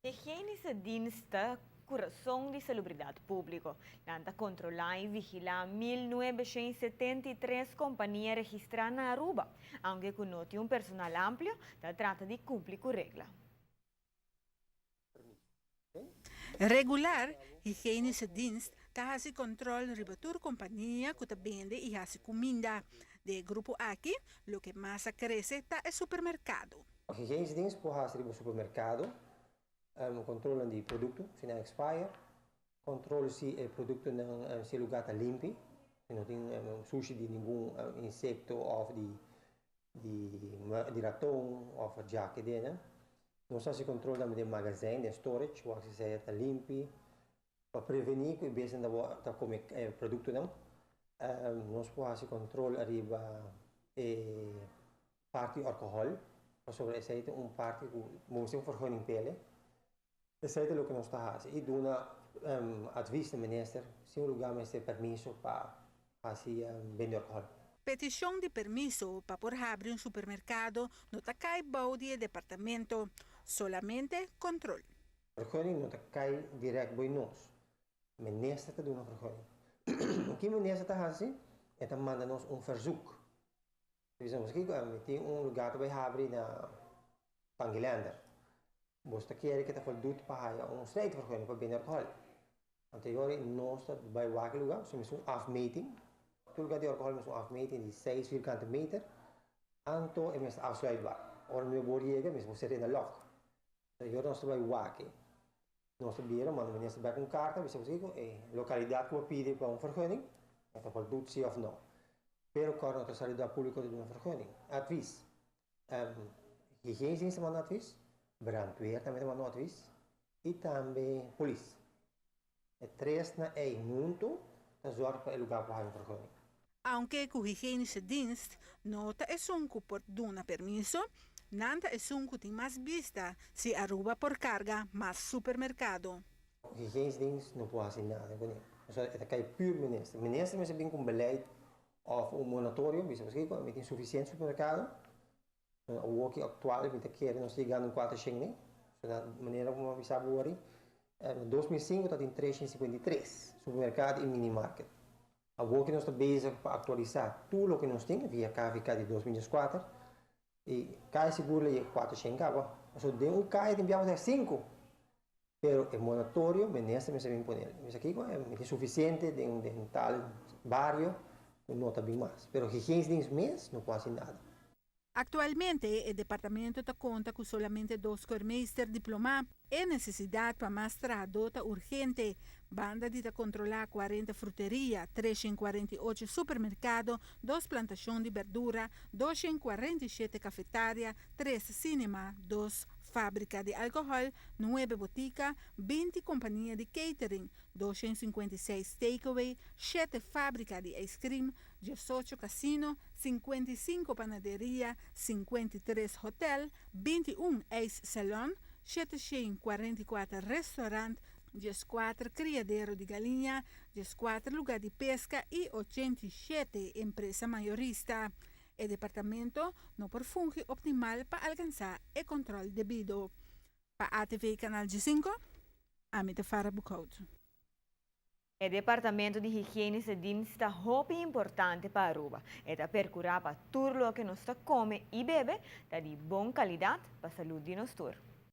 Higienische Dienst ta curason di salubridad publico. Nan ta controla y vigila 1973 compania registra na Aruba. Aunke cu no tin un personal amplio, ta trata di cumpli cu regla. Regular, Higienische Dienst ta haci control riba tur compania cu ta bende y haci cuminda. Den e grupo aki, loke mas a crece ta e supermercado. Higienische Dienst por haci riba supermercado, control di producto, si nan expire, control si e productonan, si e lugar ta limpi, si no tin sushi di ningun insecto of di raton of djaki den. Nos ta haci control tambe den magazijn, den storage, wak si esey ta limpi, pa preveni cu e bestianan ta come e productonan. Nos por haci control ariba e parti alcohol, pasobra esey ta un parti cu bo mester un vergunning p'e. Esey ta loke nos ta haci y duna advies na minister si un lugar mester permiso pa haci bende alcohol. Peticion di permiso pa por habri un supermercado no ta cay bou di e departamento, solamente control. Vergunning no ta cay direct bij nos. Minister ta duna vergunning. Loke minister ta haci, e ta manda nos un verzoek. Bisa nos kico, mi tin un lugar ta bay habri na Pangilender. Bo ta kere cu ta voldoet pa haya un sluitvergunning pa bende alcohol. Anto yori nos ta bay wak e lugar, so mester un afmeting. Tur lugar di alcohol mester un afmeting di 6 vierkante meter. Anto e mester afsluitbaar. Ora mi por yega, mester por sera na lock. Yori nos ta bay wak. Nos ta bira, manda minister bek un carta, bisa nos kico e localidad cu bo pidi pa un vergunning, e ta voldoet si of no. Pero cor no ta salubridad publico ta duna vergunning. Advies. Higienische Dienst ta manda advies, brandweer tambe ta manda un advies y tambe polis. E tres na ey hunto ta zorg pa e lugar por haya un vergunning. Aunke cu Higienische Dienst no ta esun cu por duna permiso, nan ta esun cu tin mas bista si Aruba por carga mas supermercado. Higienische Dienst no por haci nada cu ne. Pasobra e ta cay puur minister. Minister mester bin cu un beleid of un moratorio, bisa paskiko mi tin suficiente supermercado. Awoki actual mi ta kere nos yegando un 400 ne. So na manera como a bisa bo ori, na 2005 ta tin 353 supermercado y minimarket. Awoki nos ta bezig pa actualisa tur loke nos tin via KVK di 2014 y casi sigur lo yega 400 caba. So den un caya tin biaha 5. Pero e moratorio minister mester bin pone. Mester kico mi tin suficiente den tal bario cu no ta bin mas. Pero Higienische Dienst mes no por haci nada. Actualmente e departamento ta conta cu solamente dos keurmeester diploma. E necesidad pa mas trahado ta urgente. Banda di ta controla 40 fruteria, 348 supermercado, 2 plantacion di berdura, 247 cafetaria, 3 cinema, 2 fabrica di alcohol, 9 botica, 20 compania di catering, 256 takeaway, 7 fabrica di ice cream, 18 casino, 55 panaderia, 53 hotel, 21 ice salon, 744 restaurant, 14 criadero di galiña, 14 lugar di pesca y 87 empresa mayorista. E departamento no por fungi optimal pa alcansa e control debido. Pa ATV Canal G5, ami ta Farah Boekhout. E departamento di Higienische Dienst ta hopi importante pa Aruba. E ta percura pa tur loke nos ta come y bebe, ta di bon calidad pa salud di nos tur.